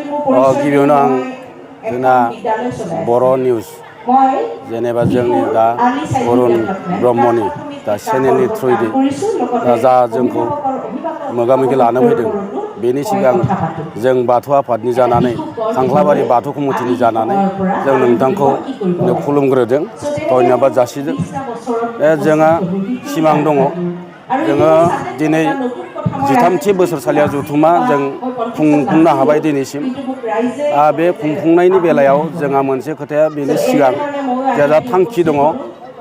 गिबियावनो आं जोंना बर' निउस जेनेबा जोंनि दा अरुण ब्रह्मनि दा चेनेलनि थ्रुयै जा जोंखौ मोगा मोगि लानो फैदों बेनि सिगां जों बाथौ आफादनि जानानै खांख्लाबारि बाथौ कमिटिनि जानानै जों नोंथांखौ खुलुमग्रोदों धन्यबाद जासिदों। जोंहा सिमां दङ जोङो दिनै 13थि बोसोरसालिया जथुमा जों खुंफुंनो हाबाय दिनैसिम। बे खुंफुंनायनि बेलायाव जोंहा मोनसे खोथाया बेनि सिगां जोंहा थांखि दङ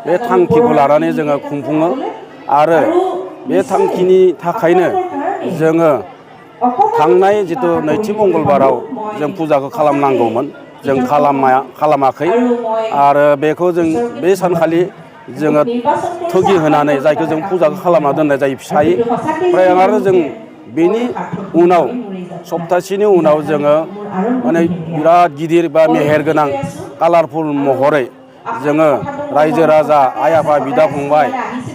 बे थांखिखौ लानानै जोङो खुंफुङो आरो बे थांखिनि थाखायनो जोङो थांनाय जिथु नैथि मंगलबाराव जों फुजाखौ खालामनांगौमोन जों खालामाखै आरो बेखौ जों बे सानखालि जोङो थुगि होनानै जायखौ जों फुजाखौ खालामना दोननाय जायो फिसायै ओमफ्राय आरो जों बेनि उनाव सप्तासेनि उनाव जोङो माने बिराद गिदिर बा मेहेर गोनां कालारफुल महरै जोङो रायजो राजा आइ आफा बिदा फंबाय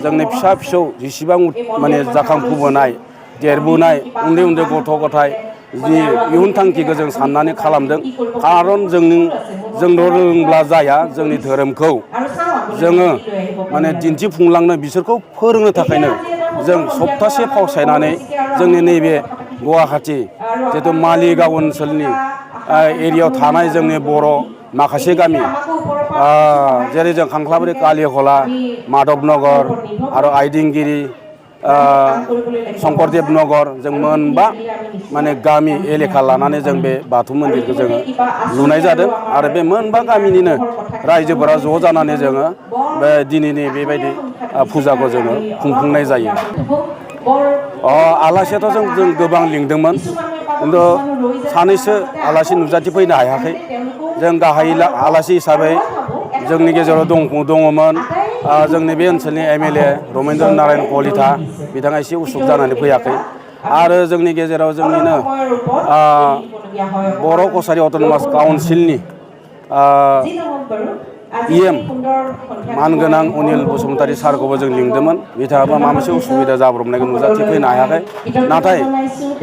जोंनि फिसा फिसौ जेसेबां माने जाखांफुबोनाय देरबोनाय उन्दै उन्दै गथ' गथाय जि इयुन थांखिखौ जों साननानै खालामदों। खारन जोंल' रोंब्ला जाया जोंनि धोरोमखौ जोङो माने दिन्थिफुंलांनो बिसोरखौ फोरोंनो थाखायनो जों सप्तासे फावसायनानै जोंनि नैबे गुवाहाटी जितु मालिगाव ओनसोलनि एरियायाव थानाय जोंनि बर' माखासे गामि जेरै जों खांख्लाबारि कालिखला माधबनगर आरो आइदिंगिरि शंकरदेब नगर जों मोनबा माने गामि एलेखा लानानै जों बे बाथौ मन्दिरखौ जोङो लुनाय जादों आरो बे मोनबा गामिनिनो रायजोफोरा ज' जानानै जोङो बे दिनैनि बेबायदि फुजाखौ जोङो खुंफुंनाय जायो। आलासियाथ' जों गोबां लिंदोंमोन खिन्थु सानैसो आलासि नुजाथि फैनो हायाखै। जों गाहाय आलासि हिसाबै जोंनि गेजेराव दङमोन जोंनि बे ओनसोलनि MLA रमेन्द्र नारायण कलिता बिथाङा एसे उसुख जानानै फैयाखै आरो जोंनि गेजेराव जोंनिनो बर' कसारि अट'नमास काउन्सिलनि EM मानगोनां अनिल बसुमतारी सारखौबो जों लिंदोंमोन बिथाङाबो माबा मोनसे उसुबिदा जाब्रबनायखौ नुजाथि फैनो हायाखै। नाथाय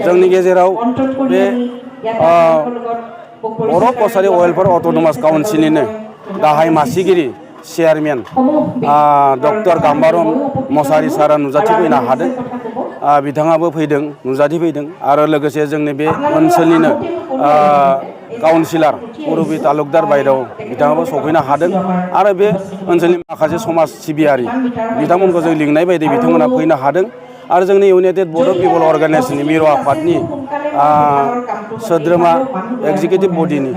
जोंनि गेजेराव बे बर' कसारि वेलफेयार अट'नमास काउन्सिलनिनो गाहाय मासिगिरि चेयारमेन डक्टर गाम्बारू मसाहारि सारा नुजाथिफैनो हादों। बिथाङाबो फैदों नुजाथिफैदों आरो लोगोसे जोंनि बे ओनसोलनिनो काउन्सिलर पुरबि तालुकदार बायदेव बिथाङाबो सफैनो हादों आरो बे ओनसोलनि माखासे समाज सिबियारि बिथांमोनखौ जों लिंनाय बायदि बिथांमोना फैनो हादों आरो जोंनि इउनाइटेड बर' पिपल अर्गेनाइजेसननि मिरु आफादनि सोद्रोमा एक्जिकिउटिभ बडिनि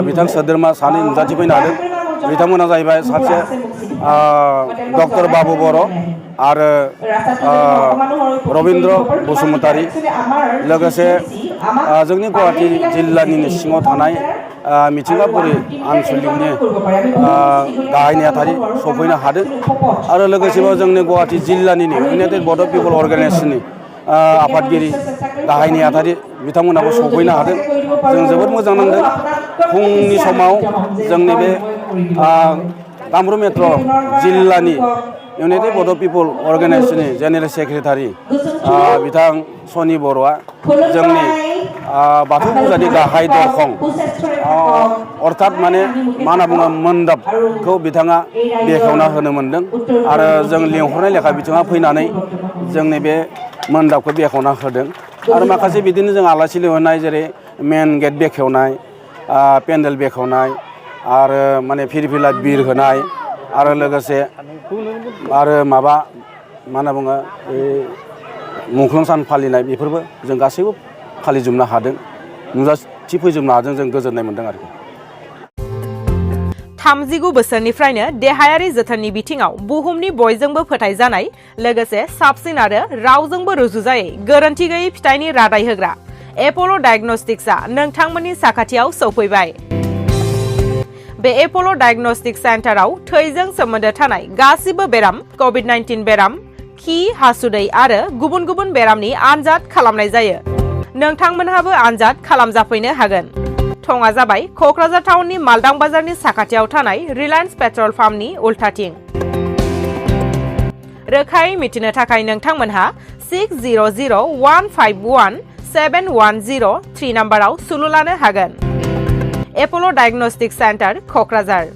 बिथां सोद्रोमा सानै नुजाथिफैनो हादों। बिथांमोना जाहैबाय सासे डक्टर बाबु बर' आरो रबिन्द्र बसुमतारी लोगोसे जोंनि गुवाहाटी जिल्लानि सिङाव थानाय मिथिंगापुरि आनसलिकनि गाहाय नेहाथारि सफैनो हादों आरो लोगोसेबाव जोंनि गुवाहाटी जिल्लानिनो इउनाइटेड बर' पिपल अर्गेनाइजेसननि आफादगिरि गाहाय नेहाथारि बिथांमोनाबो सफैनो हादों। जों जोबोद मोजां नांदों। फुंनि समाव जोंनि बे कामरुप मेट्र' जिल्लानि इउनाइटेड बर' पिपल अर्गेनाइजेसननि जेनेरेल सेक्रेटारि बिथां सनि बर'आ जोंनि बाथौ फुजानि गाहाय दरखं अर्थात माने मा होनना बुङो मण्डपखौ बिथाङा बेखेवना होनो मोनदों आरो जों लिंहरनाय लेखा बिथाङा फैनानै जोंनि बे मण्डपखौ बेखेवना होदों आरो माखासे बिदिनो जों आलासि लिंहरनाय जेरै मेन गेट बेखेवनाय पेन्डेल बेखेवनाय आरो माने फिरफिला बिर होनाय आरो लोगोसे आरो माबा मा होनना बुङो मुंख्लं सान फालिनाय बेफोरबो जों गासैबो फालिजोबनो हादों नुजाथि फैजोबनो हादों। जों गोजोननाय मोनदों आरोखि। 39 बोसोरनिफ्रायनो देहायारि जोथोननि बिथिङाव बुहुमनि बयजोंबो फोथायजानाय लोगोसे साबसिन आरो रावजोंबो रुजुजायै गोरोन्थि गैयै फिथाइनि रादाय होग्रा एप'ल' डायग्नोस्टिक्सआ नोंथांमोननि साखाथियाव सौफैबाय। बे एप'ल' डायग्नोस्टिक सेन्टाराव थैजों सोमोन्दो थानाय गासिबो बेराम COVID-19 बेराम खि हासुदै आरो गुबुन गुबुन बेरामनि आनजाद खालामनाय जायो। नोंथांमोनहाबो आनजाद खालामजाफैनो हागोन। थङा जाबाय क'क्राझार टाउननि मालदां बाजारनि साखाथियाव थानाय रिलायन्स पेट्रल पाम्पनि उल्थाथिं। रोखायै मिथिनो थाखाय नोंथांमोनहा 600151 7103 नाम्बाराव सुलु लानो हागोन। Apple' diagnostic centre Kokrajhar.